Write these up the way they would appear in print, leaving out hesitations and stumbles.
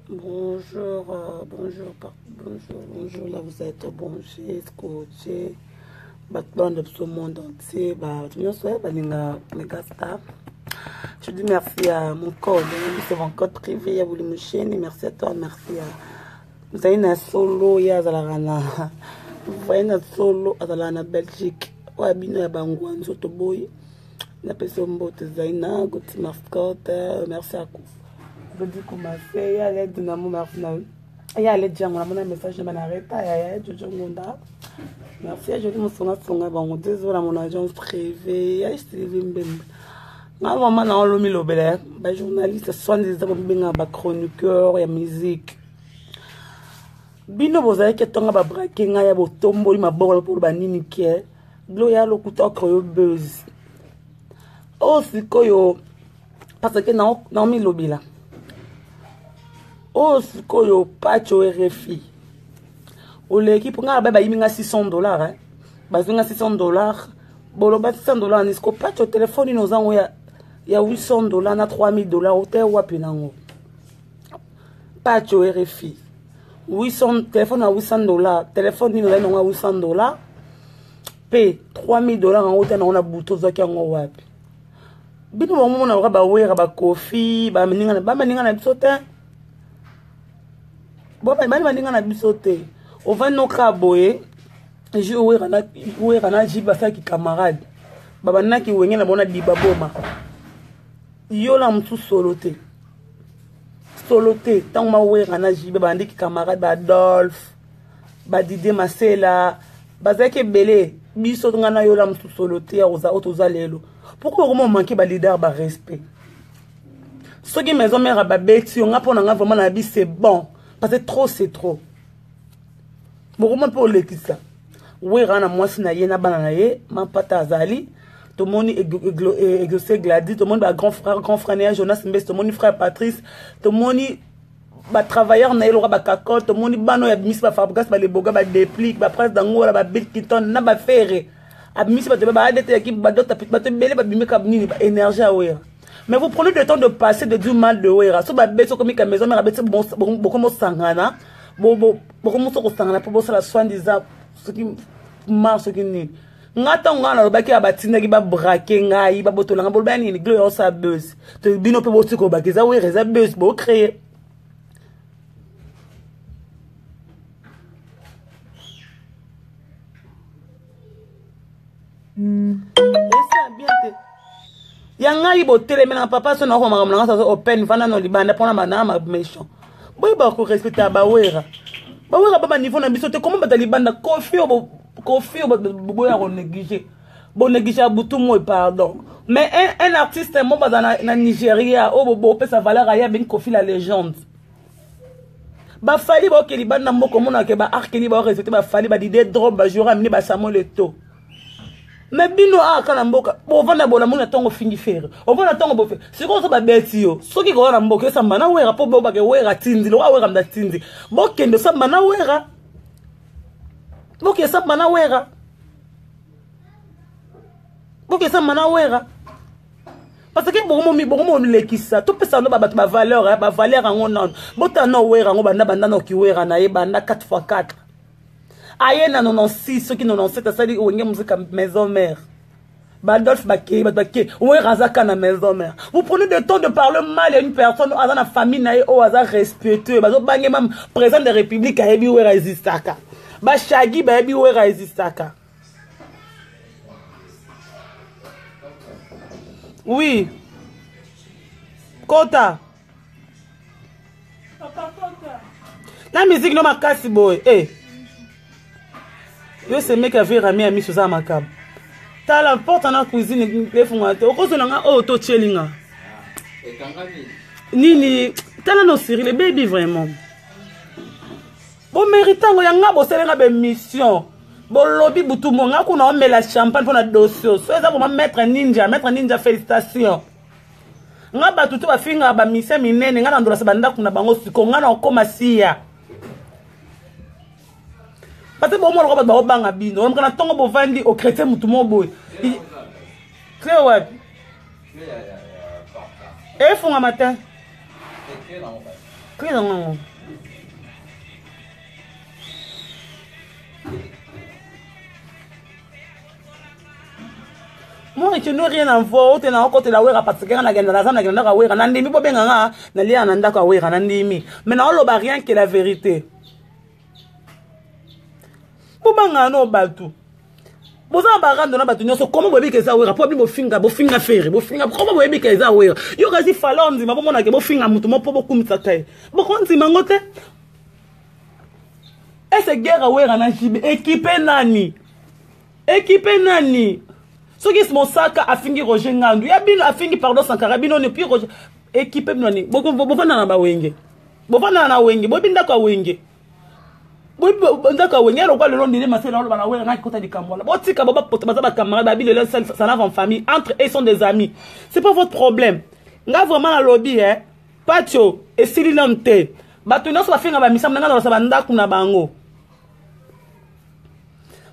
Bonjour, bonjour, bonjour, bonjour. Là, vous êtes branchés, scotchés. Bato balanda biso monde entier, bato nyonso oyo balinga Mega Star. Je dis merci à mon code, c'est mon code privé ya Bouli Musheni. Merci à toi, merci à ozali na solo ye azalaka na voye na solo azalaka na Belgique oyo bino ya bangwa nzoto boye napesi yo mbote Zaina Goti Mascotte, merci à Godi Kumase ya le Dinamo, merci na ya le Django, namona message na bana reta ya ya Jojo Ngonda, merci ya Joli Musonga Songa bango désolé mon agence privée ya Sylvie Mbembe. Nga vraiment na olomi lobela ba journaliste soi-disant bobenga ba chroniqueur ya musique. Bino bozalaki tonga ba braquer nga ya botomboli maboko mpo ba nini ke Gloria lokuta okroyo buzz. Oyo sikoyo parce que naomilobela oyo sikoyo pacho rfi oleki mpo ngai bayimi nga 600 dollars, bazwi nga 600 dollars, boloba 600 dollars ni siko pacho telefone nini ozango ya 800 dollars na 3000 dollars ote wapi nango? Pacho RFI, 800 telefone ya 800 dollars, telefone nini ozali nango ya 800 dollars mpe 3000 dollars yango te nango na butu ozwaki yango wapi? Bino bomona loka bawera bakofi baninga na biso te, bani baninga na biso te. Ovandi noka boye jour Wera na JB basalaki camarade, babandaki wenge na bango na dibaboma. Yo na mosusu solo te, solo te. Ntango mawera na JB babandiki camarade, baadolphe, badidie Masela bazalaki ebele. Biso nga na yo la mosusu solo te ya oyo toza lelo. Pourquoi okoma omanke baleader barespect? Soki Maison Mère babeti yo, nga mpo na nga vraiment nayebi, c'est bon, parce que trop c'est trop. Bokoma mpe olekisa. Wera na mwasi na ye na bana na ye mampata azali, tomoni Exaucé Gladi, tomoni bagrand frère, grand frère na ye Jonas Mbesi, tomoni frère Patrice, tomoni batravailleur na ye loka bakakol, tomoni bana oyo abimisi, bafabrigas, baleboga, badeplique, baprince d'Angola, babill Clinton na bafere abimisi bato baadeteyaki badota, bato ebele babimika nini baénergie ya Wera. Mais vous prenez le temps de passer de du mal de Wera. So babeti, okomika Maison Mère abeti, bokomi osangana, bokomi so kosangana mpo bosala soi-disant soki mar soki nini. Nga ntango ngai nalobaki ya batindaki babraquer ngai, babotolanga, boloba nini? Gloria osala buzz to bino mpe botika obaki eza Wera, eza buzz bocréer. Esa bien te ya ngai botelemela papa so nakoma makambo na ngai sazo open vanda no libanda mpona banaa maméchant. Boyeba korespecta bawera, bawera ba baniveau na biso te. Koma bato ya libanda, Kofi oyo, Kofi oyo boya konéglige, bonéglige ya butu moi, pardon, mais un artiste mo baza na Nigeria oyo bopesa valeur aye abengi Kofi la légende. Bafali baoke libanda mboka, omonaka baarkeli baorespecte bafali, badide drop, bajour amini, basamuel Eto. Mais bino awa na mboka bovanda bolamoni na ntongo ofingi Ferre, ovanda ntongo bofe. Sikoyo so babeti yo, soki koya na mboka esamba na Wera mpo bobake Wera tindi loka Wera mda tindi, bokende osamba na Wera, boke esamba na Wera, boke esamba na Wera, parce que bokomolekisa. Topesa no babato bavaleur, bavaleur yango nano. Botala no Wera yango banda banda na okiwera na ye banda 4 x 4 aye na 96 soki 97 asali Wenge Musica Maison Mère, baadolphe bakei, bato bakei, Wera aza ka na Maison Mère. Vous prenez le temps de parler mal ya une personne aza na famille na ye oyo aza respectueux, bazobange même président de république ayebi Wera existaka, bashagi bayebi Wera existaka. Oui, kota na musique no makasi boye. Eh, yo semeki avira mi ya miso oza makambo. Tala porte na cuisine efunga te, okozela nga oyo totieli nga nini? Tala no Cyril ebebi vraiment. Bomérite yango ya nga bosalenga bémission, bolobi butu mo nga kuna omela champagne mpo na dossier so eza vraiment maître ninja, maître ninja, félicitation. Nga bato to bafingaka bamisia minene, nga na ndolasa bandako na bango. Siko nga na okóma siya parce que bomona bato baobanga bino. Omoka na ntongo bovandi ochrétien motu mo boye clé wapi efungama te. Clé nango. Moi, je n'ai rien à voir. Ote na okotela wera parce que na genda na na genda wera na ndimi bo benga nga na lia na ndako wera na ndimi. Mais na oloba rien que la vérité. Bobanga no bato. Boza na barando na bato nyonso koma boyebi ke eza wera mpo bino bofinga bofinga fere bofinga koma boyebi ke eza wera yo kasi fala ondima bomona ke bofinga moto mo mpo bokumisaka ye bokondima yango te ese guerre wera na jibe ekipe nani ekipe nani soki mosaka afingi roger ngandu ya bino afingi pardon sankara bino ni puis roger ekipe bino nani bofanda na bawenge bofanda na wenge boyebi ndako ya wenge ndako ya wenge lokola lelo ndele masela oloba na wenge ngai kota likambo wana botika bo bapoto baza bacamarade babi lelo ça va en famille entre eux sont des amis c'est pas votre problème nga vraiment nalobi eh patio esili nanu te bato nyonso bafinga bamisa na ngai nalosa bandako na bango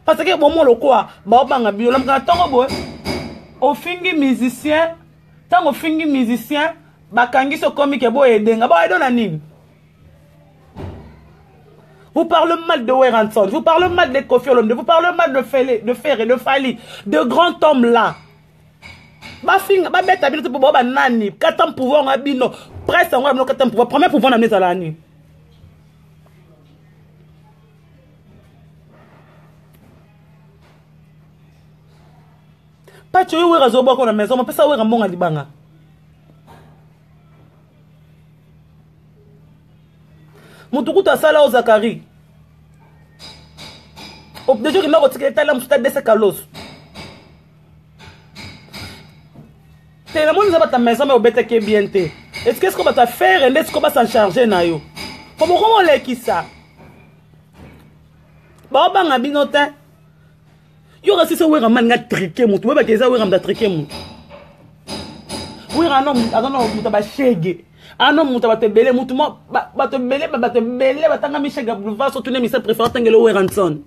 parce que bomo lokola baobanga bino lamukana ntongo boye ofingi musicien ntango ofingi musicien bakangisi okomi ke boyedenga boyedo na nini Vous parlez mal de Werrason, vous parlez mal de Koffi Olomide, vous parlez mal de Fele, de Ferre, de Fally, de grands hommes là. Bafinga, babeta bino te po ba nani, kata pouvoir nga bino, presse ngo bino kata pouvoir, premier pouvoir na meza la nini. Pacho yo wera zo boko na maison, mopesa wera mbonga libanga. Mutu kutu asala o Zakari. Deja okenda kotika etala mosusu ta dese kaloso. Te namoni eza bato ya maison me obetaki ye bien te. Est-ce que siko bato ya fere nde siko basan charge na yo? Po bokoma olekisa. Baobanga bino te. Yo kasi so wera man nga triquer mutu. Weba ke eza wera mda triquer mutu. Wera no aza no mutu ba shege. Ano mutu bato ebele mutu mo bato ebele bato ebele batanga mishege boulevard so tune misa préféré tangelo wera nson.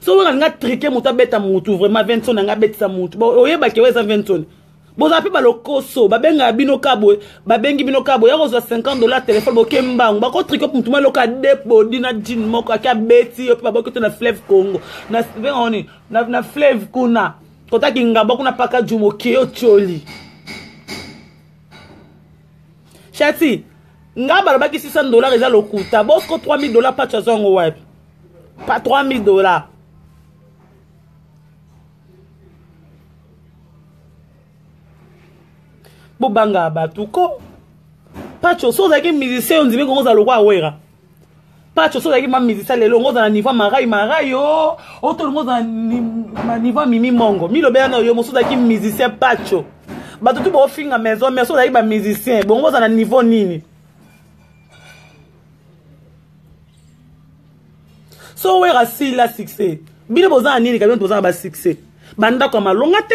So wera nga triquer mutu abeta mutu vraiment Vincent nga abetisa mutu. Bo oyeba ke weza Vincent. Boza pe balokoso babengaka bino kabo babengi bino kabo ya kozwa 50 dollars telefone boke mbangu bakotrike mutu mwa eloko adebodi na jean moko ake abeti yo mpe baboki te na fleuve Congo na benga nini na, na fleuve kuna kota kingabwa kuna paka jumo oke otioli chati nga balobaki 600 dollars eza lokuta bosco 3000 dollars pacho azwa yango wapi pa 3000 dollars bobanga bato ko pacho so ozalaki musicien ondimi kongo ozala lokola wera pacho so ozalaki ma musicien lelo ongo ozala na niveau marai marai o otolingo ozala na niveau ya mimi mongo milobela na yo moso ozalaki musicien pacho bato tu bofinga maison mais so ozalaki bamusicien bongo ozala na niveau nini so wera sila succès bino boza na nini kabino toza na basuccès bandako ya malonga te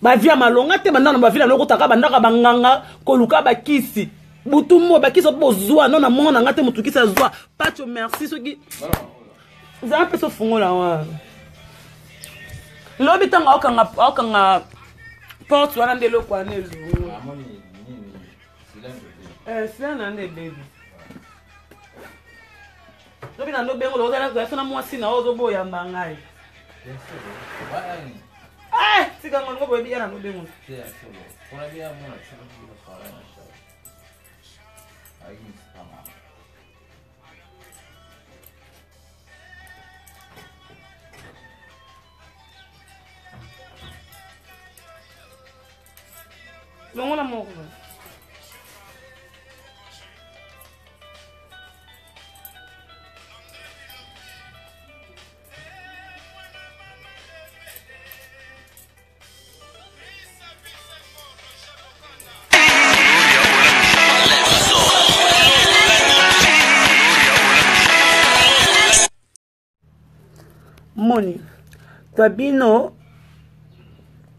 bavie ya malonga te bandako na bavie na lokotaka bandako ya banganga koluka bakisi butu mo bakisi opo bozwa no na mona nga te motu kisi azwa pacho merci soki zala mpe sofungola wana lobi ntango aokanga porte wana nde eloko wana elongo sila na nde ebebi lobi na ndobengo ozala na mwasi na oyo ozoboyamba ngai tika ngo ngo boyebi ya na ndobengo longola moko moni twa bino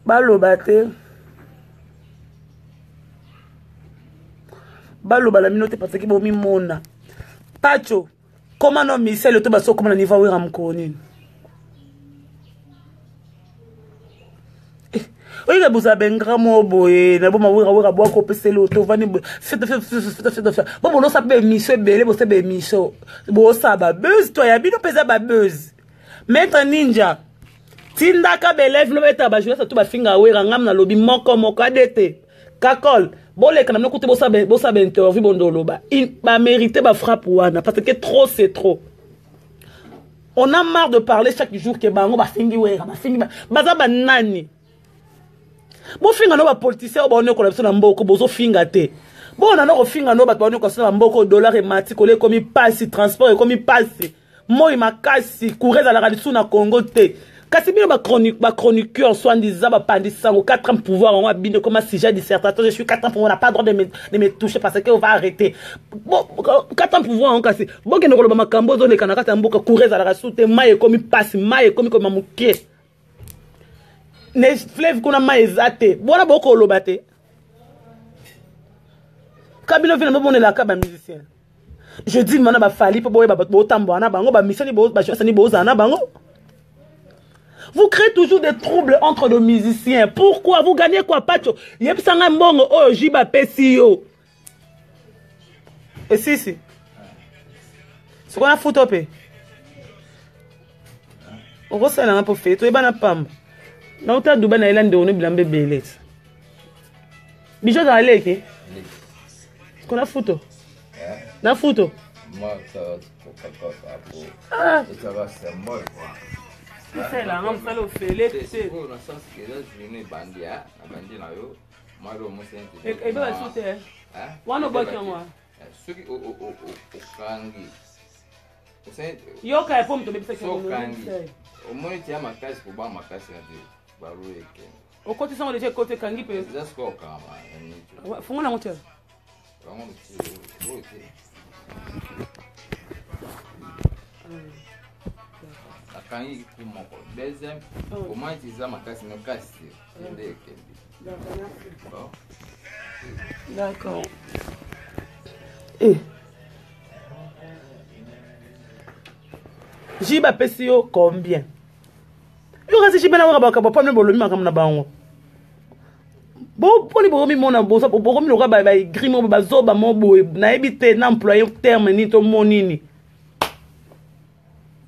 baloba te baloba na bino te parce que bomimona pacho koma no misele to baso koma na niveau wera mokolo nini eh, Oyika bozala bengra moko boye na boma wera wera bwako opeseli oto ovandi boye bo bolosa mpe émission ebele bosa ba émission bosala ba buzz to ya bino mpenza ba buzz. Maître Ninja tindaka belève loba etala ba journaliste to bafinga wera ngam nalobi moko moko adete kakol boleka na bino kutu bosala ba interview bondoloba ba mérite ba frappe wana parce que trop c'est trop. On a marre de parler chaque jour que bango bafingi wera bafingi baza banani. Bofinga no ba politiciens oyo baonekola biso na mboko bozofinga te. Bona no kofinga no bato baonekola biso na mboko dollar emati kolia ekomi pasi transport ekomi pasi moi makasi courant ezalaka lisusu na Congo te. Kasi bino ba chronique ba chroniqueur soi-disant ba pandi sango 4 ans pouvoir yango abino comme sujet dissertation je suis 4 ans pouvoir on n'a pas droit de me toucher parce que on va arrêter. Bon 4 ans pouvoir yango kasi bokende koloba makambo ezoleka na kati ya mboka courant ezalaka su te mai ekomi pasi mai ekomi koma moke ne fleuve kuna mai eza te bona bokoloba te kabino vina bomonelaka ba musicien. Je dis mana ba fali po boyeba bato botambola na bango ba mission ni ba journaliste ni bozala na bango. Vous créez toujours des troubles entre nos musiciens. Pourquoi? Vous gagnez quoi, Pacho? Yebisanga mbongo oyo Jiba pesi yo. Et si si. Ce qu'on a foutu pe. Okosala nga po fe toyebana pamba. Nauta Dubai na elande ono bilamba ebele. Bijo azala leki. Ce qu'on a foutu. Na futo. Ah. Ça va, c'est molle quoi. Tosala nga mosala ofele te. Na sens que eza journée ebandi abandi na yo mwalo mosi ebeba su te wana obwaki yango soki okangi yoka ya po moto obebisaki okangi omoni tia makasi kobanga makasi na te baro ekende okotisa yango deja ekoti ekangi mpe eza sikoyo okangama fungola yango te. Akangi ku moko deuxième comment eza makasi makasi te nde ekende. D'accord. Eh. Jibe apesi yo combien? Yo kasi jibe na waka bakaba pamne bolomi makambo na bango. Bo poni bokomi mona bosa bokomi loka ba ba gris mo bazoba mo boye nayebi te na employé terme nini to mo nini.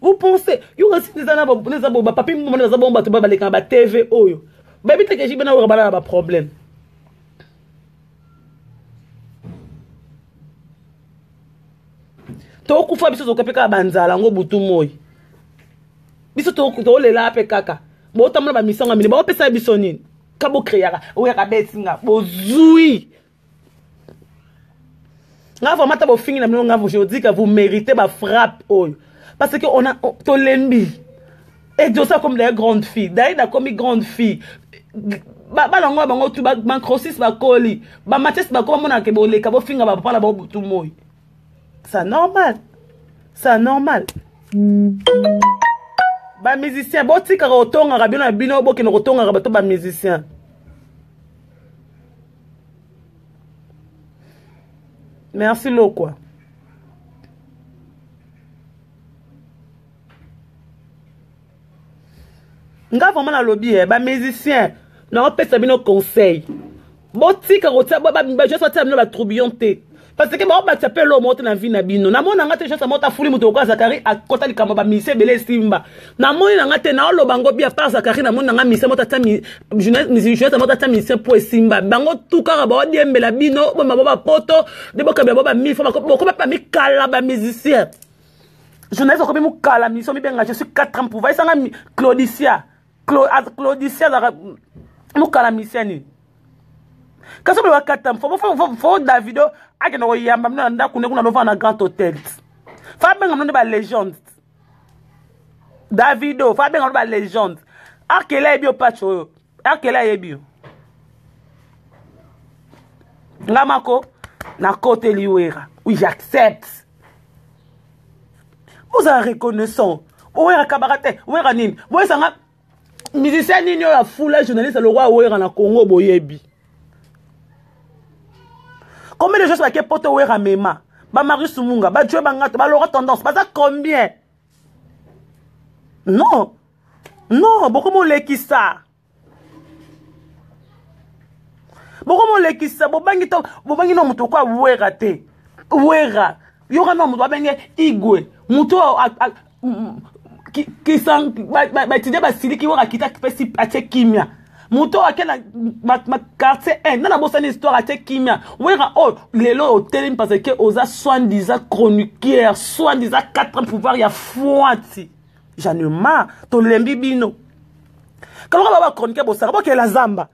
Vous pensez yo kasi neza na ba neza bo ba papi mo neza bon bato ba baleka ba TV oyo. Bayebi te ke jibe na waka bana na ba problème. Tokufa biso tokope kaka banzala yango butu moi. Biso tolela mpe kaka. Botambola ba mission mine baopesa biso nini? Ka bocréaka oyaka betinga bozui. Nga vraiment ta bofingi na bino nga je dis que vous méritez ba frappe oyo. Parce que on a tolembi. Et Diosa comme des grandes filles. D'ailleurs, comme grande fille. Ba ba bango tu ba macrosis ba koli. Ba matches ba koma mona ke boleka bofinga ba papa na ba butu moi. C'est normal. C'est normal. Ba musicien botika kotongaka bino na bino bokende kotongaka bato ba musicien. Merci Lokwa. Nga vraiment nalobi eh, ba musicien naopesa bino conseil. Botika kotia ba ba juste batia bino ba troublion te. Parce que ba batia pe lo moto na vie na bino. Na mona nga te juste moto afuli moto kwa Zakari akota likambo ba musicien ebele simba. Na moni na nga te na oloba ngo bia par Zakari na moni na nga musicien moto atia mi jeunesse moto atia musicien po esimba. Bango tout kaka ba odiembela bino bo ba poto de bokabela bo ba mille fois bokoma pa mikala ba musicien. Journaliste okomi mukala mission mibenga je suis 4 ans pour va isanga Claudicia. Claudicia la mukala mission ni. Kaso ba 4 ans fo fo fo Davido akende ko yamba mina ndako ne kuna lova na grand hôtel. Fa benga mno ba légende. Davido fa benga ba légende. Akela ebio pacho. Akela ebio. Ngamako na côté liwera. Oui, j'accepte. Vous êtes reconnaissant. Ouera kabarate, ouera nini. Boyesanga musicien nini oyo afula journaliste le roi ouera na Congo boyebi. Combien de gens ba ke poto ouera mema? Ba Marius Munga, ba Joe Bangato, ba Laurent Tendance, baza combien? Non. Non, beaucoup molekisa. Bokomolekisa bobangi to bobangi no moto kwa wera te. Wera. Yoka no moto abenge igwe. Moto baétudiant basiliki wera akita apesi atie kimia. Moto ake na quartier 1 nana bosani histoire atie kimia. Wera oyo lelo otelemi parce que oza soi-disant chroniqueur, soi-disant 4 pouvoir ya fwati. J'en ai marre, tolembi bino. Kaloka ba chroniqueur bosaka bokela zamba.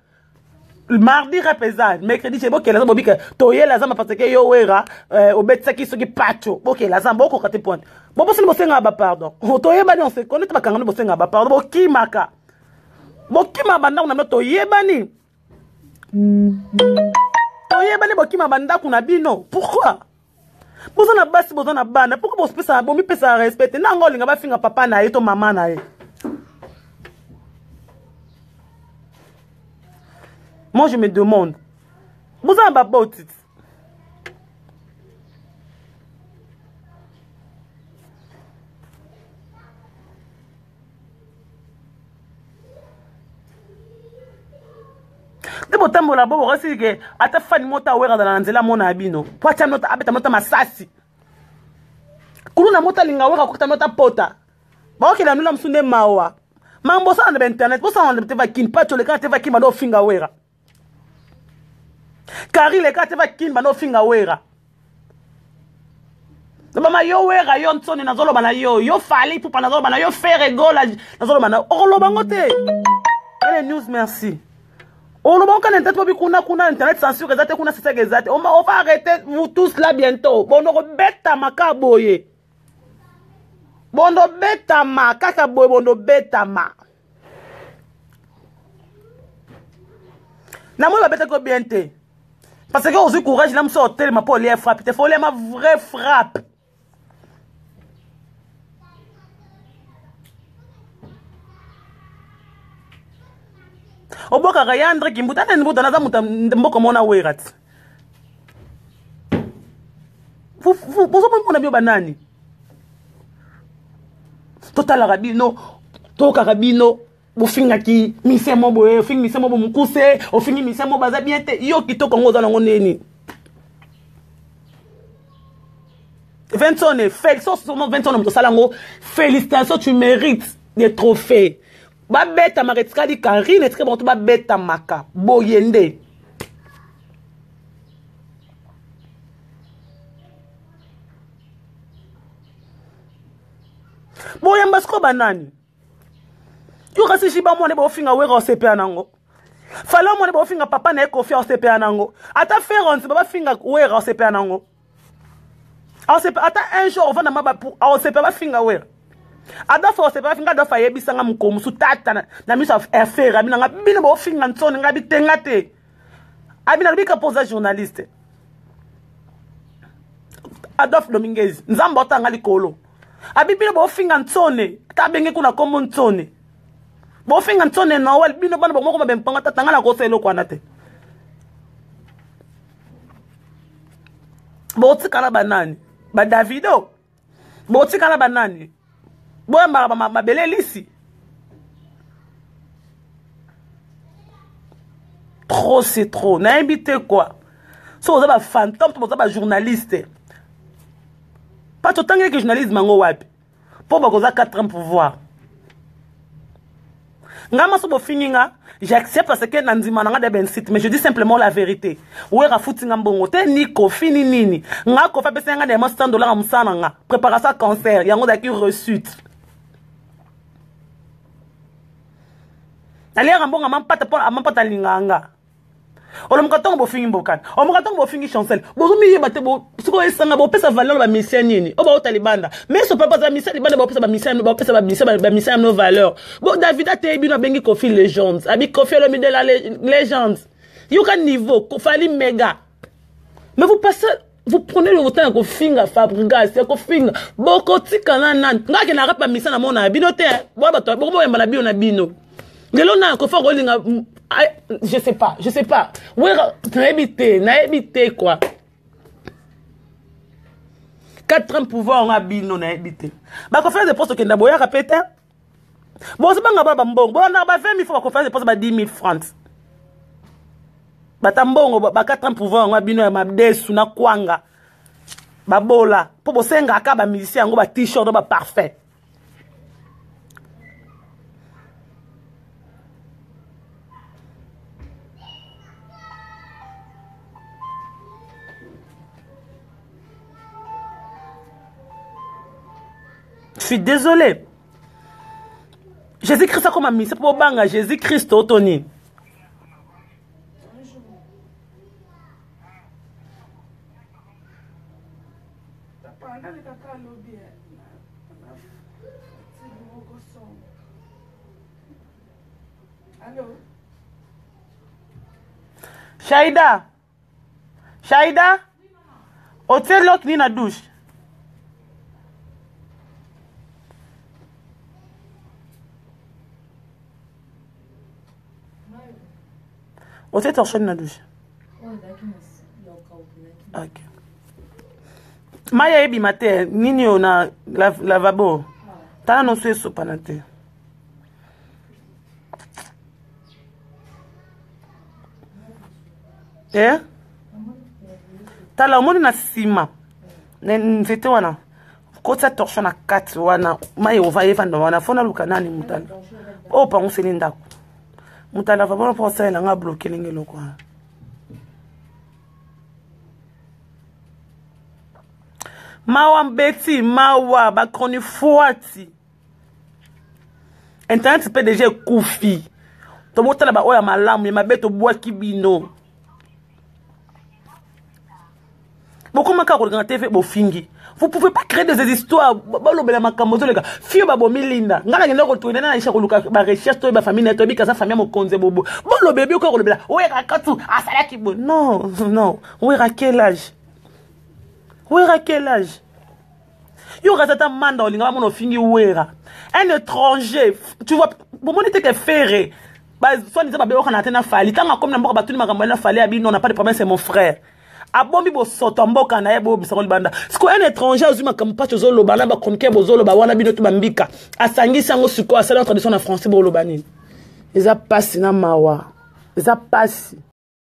Mardi rep eza mercredi je bokela zamba bobika toyela zamba parce que yo wera euh, obetisaki soki pacho bokela zamba okoka te pointe bobosani bosengaka ba pardon toyebani on se connaît bakangani bosengaka ba pardon bokimaka bokima bandako na bino toyebani toyebani bokima bandako na bino pourquoi boza na basi boza na bana pourquoi bopesa bomipesaka respect te nanga olinga bafinga papa na ye to mama na ye moi je me demande boza na baboti nde botambola bo bokasi ke ata fani mota awera azala na nzela amona ya bino po atya nota abeta nota masasi kuluna mota alinga wera akokita nota pota bakokela nuna mosusu nde mawa makambo bosala na bainternet bosala na te vakin paco lekaka te vakin banda ofinga wera kari leka te vakin banda ofinga wera mama yo wera yo nsoni nazoloba na yo yo fali pupa nazoloba na yo fere gola nazoloba na okoloba ngo te ele news merci oloba ngo kana internet bobi kuna kuna internet censure eza te kuna siseke eza te on va arrêter vous tous là bientôt bondo kobetama ka boye bondo betama kaka boye bondo betama namoni babetaki yo bien te parce que ozwi courage na mosu otelema mpo olia frappe te fo olia ma vraie frappe obwakaka ye andre kimbuta ata mbuta naza moto mboka mona wera ti bozomona bino banani totalaka bino tokaka bino bofingaki mise mo boye ofingi mise mo bo mokuse ofingi mise mo baza bien te yo kitoko yango oza nango nini Vincent, félicitations, Vincent, moto osala yango félicitations tu mérites des trophées babetamaka etikali karine etikali bango to babetamaka boye nde boyamba sikoyo banani yo kasi jiba mwana bofinga wera osepela nango fala mwana bofinga papa na ye kofi osepela nango ata ferons babafinga wera osepela nango ata un jour ovanda ma osepela bafinga wera adolphe osepela bafinga adolphe ayebisa nga mokolo mosusu tata na miso ya fere abi nanga bino bofinga nsoni nga bitenga te abi nalobi ka mpo oza journaliste adolphe dominguez nzambe otanga likolo abi bino bofinga nsone ta abenge kuna nkombo nsone bofinga nsone noel bino bana bomoko mabe mponga tata nga nakosa eloko wana te botikala banani badavido botikala banani boyambaka mabele lisi trop c'est trop nayebi te quoi soki oza bafantome to boza bajournaliste pato otangelaki journalisme yango wapi mpo bakoza 4 pouvoir nga maso bofingi nga j'accepte parce que na ndima na nga de ben site mais je dis simplement la vérité wera futi nga mbongo te ni kofi ni nini nga kofi apesi nga dema 100 dollars ya mosala na nga préparation ya cancer yango ezalaki reçute naliaka mbongo amampata mpo amampata alingaka nga olomuka ntongo bofingi mbokani omuka ntongo bofingi chancel bozomiyeba te sikoyo esanga bopesa valeur na bamisien nini oyo bauta libanda meso papa aza misien libanda bopesa bamisien bopesa bamisien ya no valeur bo david ateyi bino abengi kofi legende abi kofi olomide la legende yoka niveau fali mega mais vous passez vous prenez le temps ya kofinga fabrigas ya kofinga bokotikana nani nga ke na rap bamisa na mona ya bino te boya bato bokoboyamba na bino na bino lelo na kofa kolinga mm, je sais pas je sais pas wera nayebi te nayebi te quoi quatrième pouvoir nga bino nayebi te baconférence de poste okenda boyaka pe te bozobanga bana bambongo bolandaka ba 20 000 fois baconférence de poste ba 10 000 francs. Bata mbongo ba 4 ans pouvoir yango bino ya madesu na kwanga. Babola po bosengaka ba musiciens yango ba t-shirt ba parfait. Je suis désolé. Jésus-Christ akoma mise mpo obanga Jésus-Christ oto nini? Shaida Shaida otie lock nini na douche? Otie torchon na douche? Ok. Mai ebima te nini oyo na lavabo tala noso esopana te. Eh? Tala omoni na nsima na nzete wana kotisa torchon na kati wana mai ova evanda wana fo naluka nani motala oyo panguseli ndako motala vabona mpo osalela nga bloke ndenge eloko wana mawa mbeti mawa bachronifuati internet mpe deja ekufi tobotala baoyo ya malamu ya mabe tobwaki bino bokoma kaka koleka na tv bofingi vous pouvez pas créer des histoires balobela makambo ozoleka fio babomi linda ngai nakenda kotoyina na aisha koluka barecherche toyeba famille na ye toyebi kaza famille ya mokonzi bobo bolobela bioka kolobela oyeka katu asalaki boye non non wera quel âge wera quel âge yo okaza ata manda olinga bamona ofingi wera un étranger tu vois bomoni te ke ferre soi-disant babeyokana te na fali ntango akomi na mboka batuni makambo na fali abi non n'a pas de problème c'est mon frère abombi bosoto ya mboka na ye boyobisango libanda sikoyo un étranger azwi makambo mpasi ozoloba na bachroniqueur bozoloba wana bino to bambika asangisi yango sikoyo asali traduction na français boloba nini eza mpasi na mawa eza mpasi.